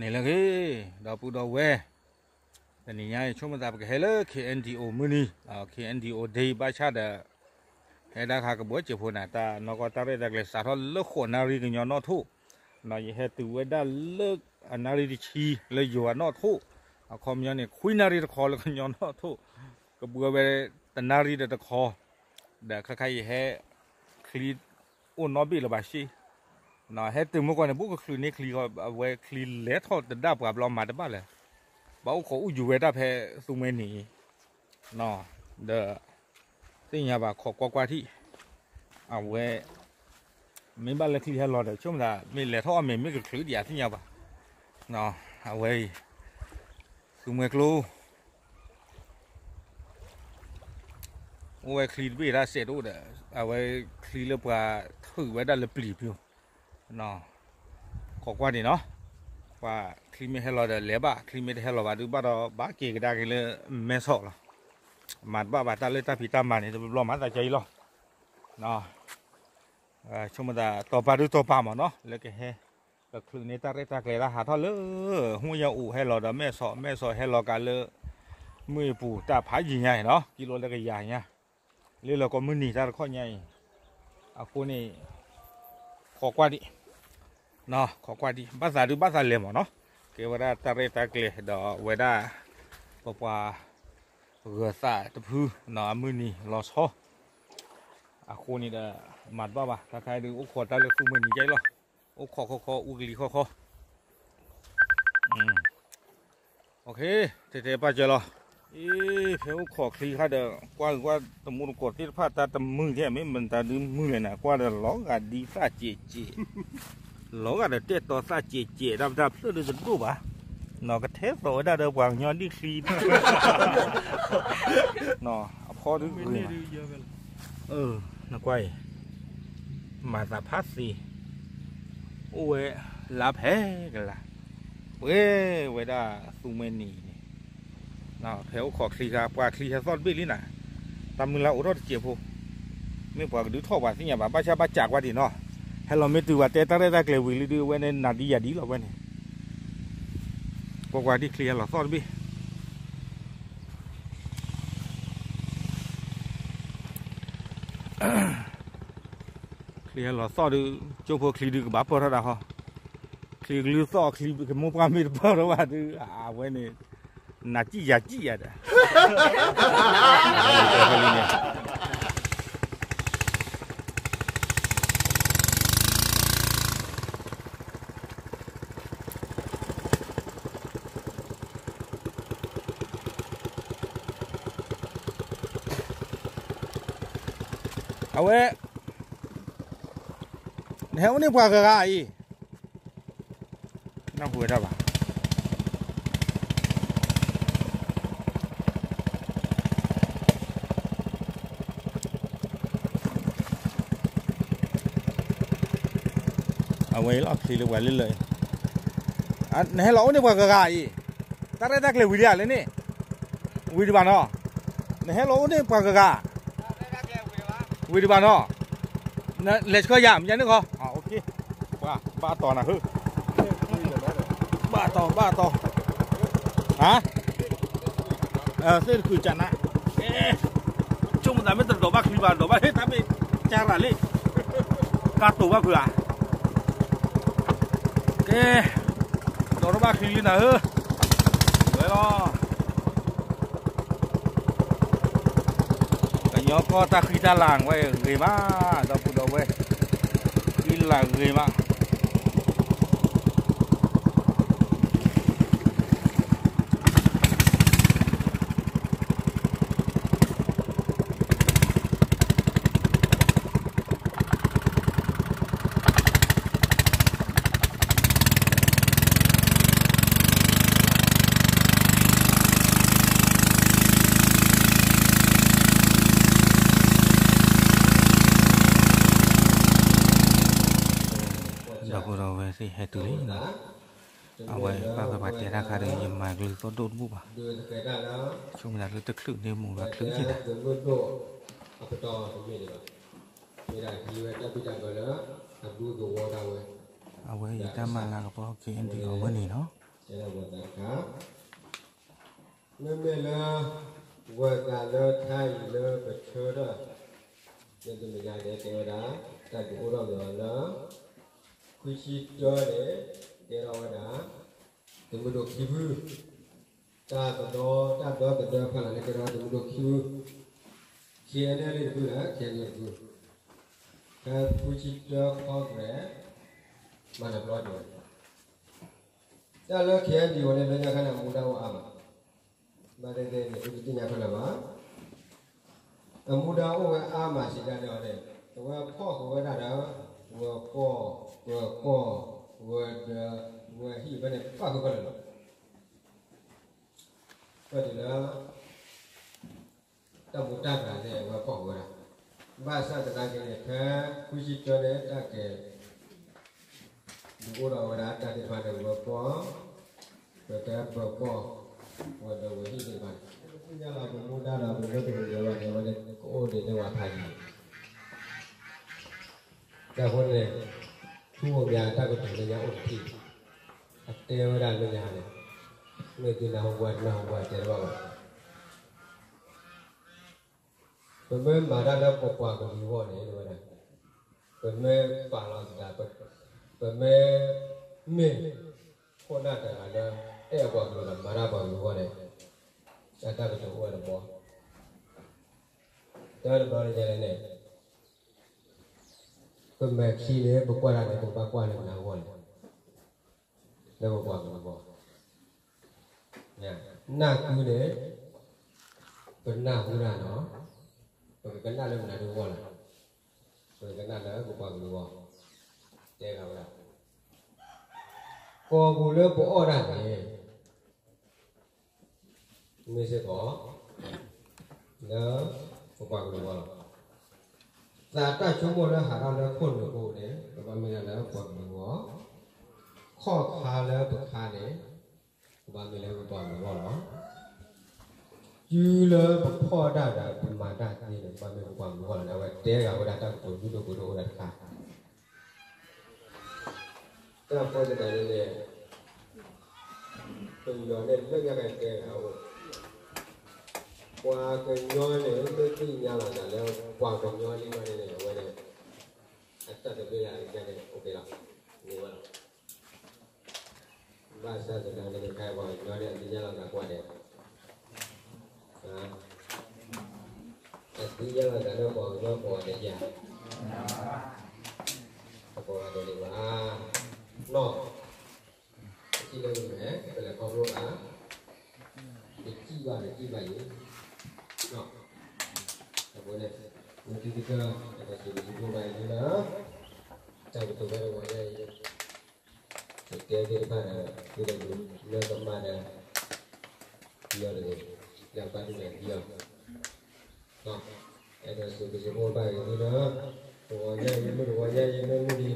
န့ၣ်လၢအဂ့ၤ, ဒီပုၢ်ဒီဝဲၢ်, တနံၤညါအံၤ ဆိကမိၣ်သးပကဟဲလၢ K N D O မုၢ်နံၤ, K N D O Day ဘၣ်ဆၣ်ဒီး ဟဲဒၣ်ခါကဘှဲးစဲးဖိန့ၣ် တၢ်နီၢ်ကီၢ်တၢ်ရဲၣ်တၢ်ကျဲၤစးထီၣ်လၢဃိးနၣ်ရံၣ်ကညီနီၣ်ထိၣ်, ယဟဲတုၤဝဲဒၣ်လၢအနၣ်ရံၣ်တဆံလၢယိၤအနီၣ်ထိၣ်, အခီပညီန့ၣ် ခွံနၣ်ရံၣ်တခီလၢကညီနီၣ်ထိၣ်, ကဘှဲးဝဲတနၣ်ရံၣ်ဒီးတခီ, ဒီးခါခါအံၤဟဲ ချံအိၣ်နီတဘ့ၣ်လၢၤဘၣ်ရှ့, ဟဲတုၤမုၢ်ကီၢ်န့ၣ် ဘူးကချုးန့ၢ်ချံ, အဝဲချံလဲၤထီၣ်တဒၣ်ပှၤဘျီမၤတဘၣ်လၢၤ, ဘၣ်အိၣ်ခိးအိၣ်ယူၤဝဲတၢ်ဖဲသူမှဲနံၤအံၤ, ဒီး သ့ၣ်ညါဘၣ်ခိးကွၢ်ကွၢ်ထံၣ်, အဝဲ မ့ၢ်ဘၣ်လၢချံဟဲလီၤဒီး ဆိကမိၣ်သး မ့ၢ်လဲၤထီၣ်အီၣ်မ့ၤ မ့ၢ်ကချုးဒံးဧါ သ့ၣ်ညါဘၣ်, အဝဲအံၤ သူမှဲကျိ အိၣ်ဝဲချံတဘ့ၣ်တၢ်စဲးတအိၣ်ဒီး အဝဲချံလၢပှၤထုးဝဲဒၣ်လၢပျံၤဖု, ခိးကွၢ်ဒံးနီၤ, ပှၤချံမ့ၢ်ဟဲလီၤဒီးလဲၤဘၣ်, ချံမ့ၢ်တဟဲလီၤဘၣ်ဒုးဘၣ်ဒီး ဘၣ်က့ၤကဒါက့ၤလၢမဲဆီးလီၤ, မၤတဘၣ်ဘၣ်တၢ်လၢတၢ်ဖံးတၢ်မၤန့ၣ် တဘျီဘျီမၤသးကဲအံၤလီၤ, ဆိကမိၣ်သး တီၤပာ်ဒုတီၤပာ်မးနီၤ လၢကဟဲ ကချုးန့ၢ်တၢ်ရဲၣ်တၢ်ကျဲၤလၢဟးထီၣ်လၢ ဟူယအိၣ်ဟဲလီၤဒီးမဲဆီး, မဲဆီးဟဲလီၤကးလၢ မုၢ်အပူၤတၢ်ဖးယံၤညါအံၤနီၤ ကံလိလၢကယၤညါ, လၢလၢကီၢ်မုၢ်နံၤတၢ်တခီညါအံၤ, အဃိန့ၣ် ခိးကွၢ်ဒံး, ခိးကွၢ်ဒံး ဘၣ်သးဒုးဘၣ်သးလဲၤမးနီၤ, ကဲဝဲဒၣ်တၢ်ရဲၣ်တၢ်ကျဲၤဒီးဝဲဒၣ် ပပှၤ ဂၢၤသးတဖု အမုၢ်နံၤလီၤဆီ အဃိန့ၣ်ဒီး မၤတဘၣ်ဘၣ်, ခါခါဒုးအိၣ်ခိးတၢ်လၢသူမှဲနံၤကဲအံၤလီၤ, အိၣ်ခိးခီခီ အူကလံၤခီခီ, ထဲထဲပၢ်စၢၤလီၤ, အ့ ဖဲအိၣ်ခိးချံခါဒီး ကွၢ်ကွၢ်တမူတကိးသ့ၣ်တဖၣ်တၢ်တမုာ်ထဲ မ့ၢ်မတၤဒုးမုာ်လဲၣ်နၤ ကွၢ်ဒီးလီၤဂာ်ဒ်သၣ်စဲးစဲး လီၤဂာ်ဒီးတဲတီသၣ်စဲးစဲး တၢ်ပတၢ်ဖျၢၣ်ဒုးတဒိၣ်ဘၣ်, နီၢ်ကထဲသိးဝဲဒၣ်ဒီးပှၤကညီဒ်ချံ, အဖီဒုးဂ့ၤမး, နကွၢ်အံၤ, မၤသးဖးသ့, အိၣ်ဝဲလါဖဲကလါ, ပှဲၤဝဲဒၣ်သူမှဲနံၤန့ၣ် ဖဲအိၣ်ခိးချံခါ ပှၤချံဟဲသီၣ်တဘ့ၣ်လံနၤ, တၢ်မုၢ်လၢ်အိးထီၣ်တစဲးဖိ, မ့ၢ်ပှၤကဒုးထီၣ်ပှၤသ့ၣ်ညါဘၣ် ဘၣ်ဆၣ်ဘၣ်စးကွၢ်ဒံးနီၤ, ဟဲလီၤမ့ၢ်တုၤပှၤတဲတၢ်ရဲၣ်တၢ်ကျဲၤဝံၤလံဒုး အဝဲန့ၣ်နၤဒ်ယၤဒ်လီၤဝဲန့ၣ်, ကွၢ်ကွၢ်ဒ်ချံဟဲလီၤသီၣ်တဘ့ၣ် ချံဟဲလီၤသီၣ်ဒုး ကၠိဖိချံဒုးကဘၣ်ပၢၢ်ထီၣ်ဒၣ်ဃီ, ချံကလုၢ်သီၣ်ချံကမိၢ်ပှၢ်မ့ၢ်တပၢၢ်ထီၣ်ဘၣ်ဒုး အဝဲန့ၣ် နၤစံၣ်ယၤစံၣ်ယၤဒီး အဝဲ နဟဲအိၣ်န့ၢ်ပှၤဂၤဂၤအံၤ နၢ်ဟူဝဲဒၣ်ဘၣ် အဝဲအံၤလီၤချံလၢပှၤလၢလၢာ်အံၤ, နဟဲလီၤအိၣ်န့ၢ်ပှၤဂၤဂၤအံၤ, တၢ်ရဲၣ်တၢ်ကျဲၤဝံၤလံဧါလၢန့ၣ်, ဝံၤဒံးဘၣ်နီၤ, နဟဲလီၤအိၣ်န့ၢ်ပှၤဂၤဂၤ, ဝံၤဒံးဘၣ်နီၤ, လဲၤဆှၢယၤ မ့ၢ်ယၤန့ၣ်ခီ, ဘၣ်တီၤနၤဟၢ, ဘၣ်တီၤ ဘၣ်တီၤ, ဟါ သ့ၣ်တခုးကနး, ကဲ, ဆိကမိၣ်သးမ့ၢ်တဒိးဘၣ်ချံဘၣ် ဒိးဘၣ်ဟ့ၣ်တၢ်မ့ၢ်ကၢ်ရၤလံ, ကၢ်တိာ်ဘၣ်ဖုးဧါ, ကဲ, ဒိးထီၣ်ဘၣ်ချံလံနၤဧၢ, ဝဲလီၤ, ကညီကီၢ်တၢ်ဃံတၢ်လၤဝဲဂ့ၤမး, ဒီပုၢ်ဒီဝဲၢ်, ဃံလၤဂ့ၤမး ဒီပုၢ်ဒီဝဲၢ်သ့ၣ်ဟဲတုၤလံ, အဝဲဘၣ်ဖဲပှၤတဲတၢ်ခါဒီး ယမၤကလုၢ်သီၣ်ဒိၣ်တဘူၣ်ဘၣ်, ဆိကမိၣ်သးလၢတချုးန့ၢ်မူၤဘၣ်ချုးက့ၤနၤ, အဝဲအံၤတၢ်မၤလၤကပီၤ KNDO အဝဲန့ၣ်နီၤ တဲဒၣ်ဝဲသးတခါ, မ့မ့ၢ်လၢ ဝဲသးလၢခါအံၤလၢပဆၢထၢၣ် လၢတနံၤညါန့ၣ် တဲဝဲဒၣ် တၢ်ဒုးအိၣ်ထီၣ်က့ၤအီၤလၢ ခွံဆံတၢန့ၣ် တဲထီၣ်ဝဲဒၣ် သုးမုၢ်ဒိၣ်ခံဖု တၢ်ကဒီ တၢ်ဒီသဒၢဖီလာ်န့ၣ် ကဲထီၣ်သုးမုၢ်ဒိၣ်ခံဖု ခ့နဲၣ်လံတဖုဒီး ခဲန့ၣ်တဖု ဖဲခွံဆံတၢခီကရဲး မၤနၢၤပျီက့ၤဝဲ တၢ်လၢ ခ့အဲၣ်ယူၣ်အိၣ် န့ၣ် လၢညါခါန့ၣ် အမူဒါအိၣ်အါမး, ဘၣ်သ့ၣ်သ့ၣ်န့ၣ် သုတသ့ၣ်ညါဖဲလဲၣ်ဘၣ်. အမူဒါအိၣ်ဝဲအါမးစံးဒ်န့ၣ်အီၤန့ၣ် အဝဲဖီၣ်ဃုာ်ဝဲဒၣ်ဒီး ဝဲၤကီၢ်, ပၢၤကီၢ်, ဝဲၤဒၢး, ဝဲၤဟံၣ်ဖဲန့ၣ် ပၣ်ဃုာ်ခဲလၢာ်လီၤ. ပတုၤလၢ တၢ်မူတၢ်ဘှးန့ၣ် အဝဲဖီၣ်ဃုာ်ဝဲဒၣ်, ဘၣ်ဆၣ်သနာ်က့န့ၣ် ဖဲခွံဆံတၢန့ၣ် တၢ်ကဲ ဒုးအိၣ်ထီၣ်ဝဲဒၣ်တၢ်သ့ၣ်တဖၣ်န့ၣ် ဝဲၤကီၢ်, ပတဲပၢၤကီၢ်, ဝဲၤဒၢးဝဲၤဟံၣ်သ့ၣ်တဖၣ်န့ၣ် ပသ့ၣ်ညါလီၤ ပမူဒါဒီးပမ့ၢ်တမူဒါဘၣ်န့ၣ် အဝဲန့ၣ်ကအိၣ်ဒံးန့ၢ်ဝဲဖးယံၤ တၢ်ဃိန့ၣ် ထူဧိၤမ့ၢ်တၢ်ကတိၤလၢညါအိၣ်တထံၣ်, အတဲဝဲဒၣ်လၢညါန့ၣ် မ့ၢ်သုနၢ်ဟူဝဲတနၢ်ဟူဝဲတဲတဘၣ်ဘၣ်. ပမ့ၢ်မၤတၢ်လၢပပှၤကလုာ်အဂီၢ်န့ၣ် တဲဝဲဒၣ် ပမ့ၢ်ပာ်လီၤသး ပမ့ၢ် မ့ၢ်ခိၣ်နၢ်တဂၤလၢ အဲၣ်အပှၤကလုာ်ဒီးမၤတၢ်ပှၤကလုာ်အဂီၢ်န့ၣ် အတၢ်ကတိၤအိၣ်ဝဲတဘီ တၢ်တဘျီန့ၣ်န့ၣ် ပမဲာ်ခံန့ၣ် ပကွၢ်တၢ်န့ၣ် ပကဘၣ်ကွၢ်လၢမနုၤအဂီၢ်လဲၣ်, လၢပပှၤကလုာ်အဂီၢ်, နၢ်ကုန့ၣ် ပနၢ်ဟူတၢ်န့ၣ် ပကကနၣ်လၢမနုၤအဂီၢ်လဲၣ်, ပကကနၣ်လၢပပှၤကလုာ်အဂီၢ်, တဲဒၣ်ဝဲဒၣ် ကိာ်ပူၤလၢပအီၣ်တၢ်န့ၣ် မ့ၢ်စ့ၢ်ကီး လၢပပှၤကလုာ်အဂီၢ်လီၤ. သးတၢ်ဆိကမိၣ်လၢဟးထီၣ်လၢခိၣ်နူာ်ပူၤန့ၣ် ကဘၣ်မ့ၢ်ဒၣ်လၢပပှၤကလုာ်အဂီၢ်, ခီၣ်ခါလၢပခါန့ၣ် ကဘၣ်မ့ၢ်လၢပပှၤကလုာ်အဂီၢ်လီၤ. တုၤလၢပဖီၣ်တၢ်ဒီးပမၤတၢ်သ့န့ၣ် ကဘၣ်မ့ၢ်ပပှၤကလုာ်အဂီၢ်လီၤန့ၣ် အဝဲတဲဂၤဝဲဒၣ်တၢ်ကတိၤဒုးဒိၣ်ပှ့ၤဒိၣ်အိၣ်ဝဲဒၣ်တခါ တၢ်ဖီၣ်သတးန့ၣ်န့ၣ် ပယီၤန့ၣ်လၢညါကတဲဂၤအိၣ်, ပှၤကညီန့ၣ် မ့ၢ်သ့ၣ်ညါလီၤသးလၢ ပှၤကညီလံမးန့ၣ်န့ၣ် အဝဲန့ၣ် အတၢ်တဘ့ၣ်လၢအကစၢ်န့ၣ် အိၣ်က့ၤလီၤ, န့ၢ်ဝဲလီၤ. ဘၣ်ဆၣ်သနာ်က့န့ၣ် ခဲအံၤပှၤကညီန့ၣ် အသ့ၣ်ညါလီၤသးကွၢ်ဒဲး အသ့ၣ်ညါလီၤသးလၢပှၤကညီကိးဂၤဒဲးဧါ, တကိးဂၤဒဲးဒံးဘၣ်, နီၢ်, ပထံၣ်လၢပမဲာ် ပလဲၤခီဖျိဘၣ်, ပစံၣ်ဘၣ် ပစံၣ်ဘၣ်အံၤ, အဃိန့ၣ် လၢခံကတၢၢ် ပကစံးဘျုးစံးဖှိၣ်ဘၣ်အံၤလၢ တၢ်ကတိၤဖဲတဝီညါအံၤ ပတဲသ့ၣ်တဖၣ်ဒီး သုတမုာ်လၢကမၣ်ဒီး ဒ်အီၤတဂ့ၤ, လၢအဘၣ်ဒိဘၣ်ထံးအီၤ, အဲၣ်ဒိးစံးဘျုးစံးဖှိၣ်ဘၣ်က့ၤသုလၢ တဝီညါအံၤ မုၢ်တဝီညါအံၤ မ့ၢ်မုၢ်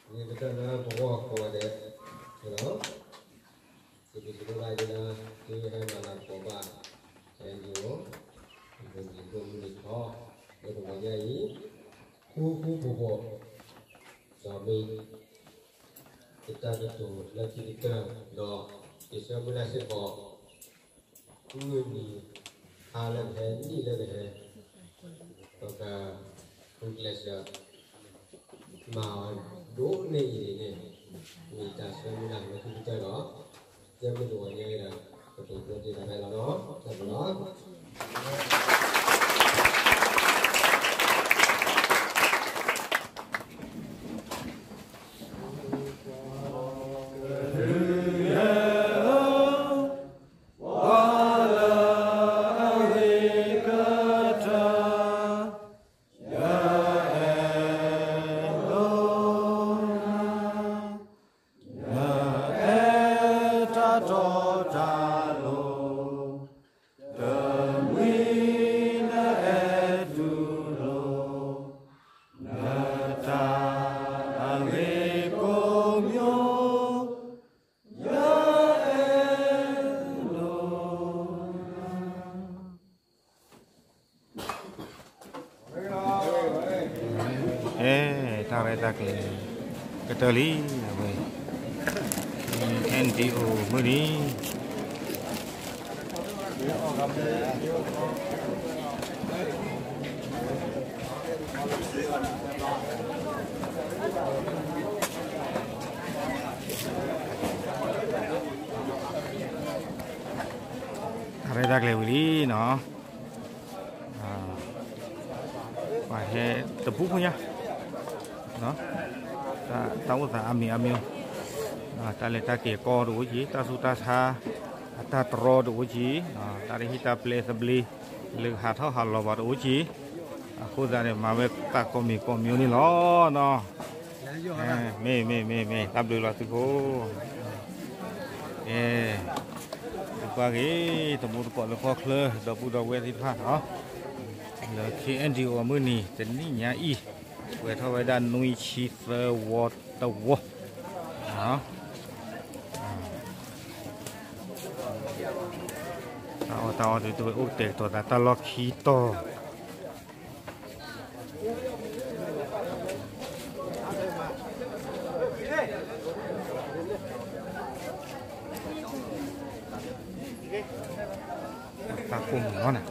နံၤ ဂ့ၤကတၢၢ်လၢပဂီၢ်ကိးဂၤဒဲးလီၤ. စံးဘျုးစံးဖှိၣ်ဘၣ်က့ၤလၢ သုဟဲမၤလၤကပီၤဘၣ် ခဲအံၤ ယိၤ ယိၤမုၢ်နံၤထီ လၢတဝီညါအံၤ ဃူဃူဖိးဖိး ဒီးမ့ၢ် ယတၢ်ကတိၤလၢခံကတၢၢ်ဒီး ယဆၢမုၢ်လၢ်စ့ၢ်ကီး မုၢ်နံၤ ဟါလၢကဟဲ နံၣ်လၢကဟဲ ပက ဃုကျဲးစၢး မၤအီၤဒိၣ်န့ၢ်အံၤန့ၣ် မ့ၢ်တၢ်ဆၢမုၢ်လၢ်လၢခံကတၢၢ်ဒီး ယဲမုၢ်တဝီညါအံၤဒီး ပတိၤဒိတ့ၢ်တၢ်ဖဲလီၤနီၤ တၢ်ဘျုးလီၤ. အဲ တၢ်ရဲၣ်တၢ်ကျဲၤ ကတၢၢ်လံ အဝဲ အဲၣ်ဒံၣ်အိၣ်မုၢ်နံၤ တၢ်ရဲၣ်တၢ်ကျဲၤဝံၤလံနီၤ, ပှၤဟဲတပူဖိညါ, တၢ်အိၣ်သးအါမံၤအါမံၤ, တၢ်လဲၤတၢ်က့ၤကီတအိၣ်က့ၤ, တၢ်ဆူးတၢ်ဆါ အတၢ်တရီတအိၣ်က့ၤ, တၢ်တဟံၣ်တၢ်ပျဲသဘျ့ လၢကဟးထီၣ်ဟးလီၤဘၣ်တအိၣ်က့ၤ, အဃိသတးန့ၣ် မၤဝဲသးကိးမံၤကိးမံၤန့ၣ်လီၤနီၤ. မ့ၢ် မ့ၢ် မ့ၢ် မ့ၢ် တၢ်ဘျုးလီၤသုးခိၣ်, ကဲ, သုပှၢ်ဂ့ၤ, တမူသကိးလၢကီၢ်ချၢ ဒီပုၢ်ဒီဝဲၢ်သ့ၣ်တဖၣ်နီၤ, လၢ ခ့ၣ်အဲၣ်ဒံၣ်အိၣ် အမုၢ်နံၤတနံၣ်ညါအံၤ, ပှဲၤထီၣ်ဝဲဒၣ်နွံဆံသၢဝီတဝီ, တၢ်အီၣ်တၢ်အီတဝဲအိၣ်ကတဲာ်ကတီၤသးတၢ်လီၢ်ခံတီၤ တၢ်ကိၢ်မုၢ်နီၤန့ၣ်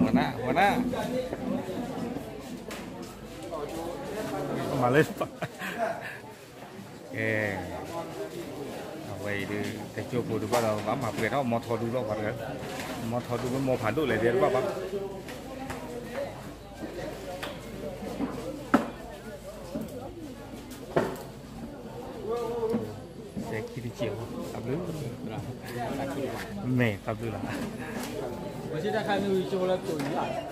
ဝနၢ် ဝနၢ် မၤလၢ ကဲ, အဝဲအံၤဒုး တကၠိဖိဒုးဘၣ်ဒီး ဘၣ်မၤပှဲၤထီၣ်မီထီဒုလီၤပှၤတဂၤ, မီထီဒုမ့ၢ်မီဖးဒိၣ်လဲၣ်ဒဲးတဘၣ်ဘၣ် စဲးခံတစဲးဖိ တၢ်ဘျုး, မ့ၢ်တၢ်ဘျုးလီၤ. လီၤ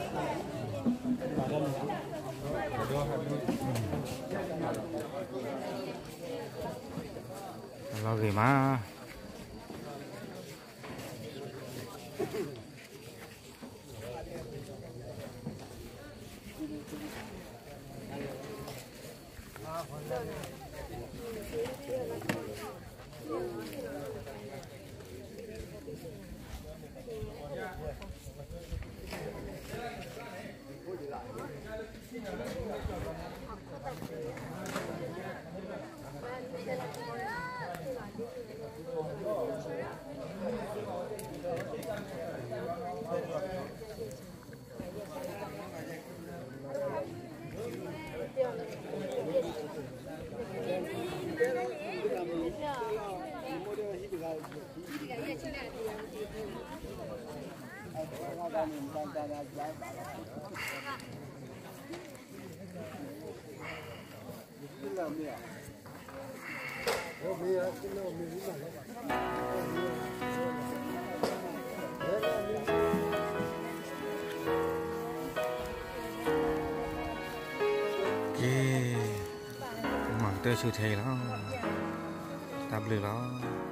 ဂ့ၤမး. ကဲ, မၤကတၢၢ်ဆူထဲအံၤလီၤ. တၢ်ဘျုးလီၤ.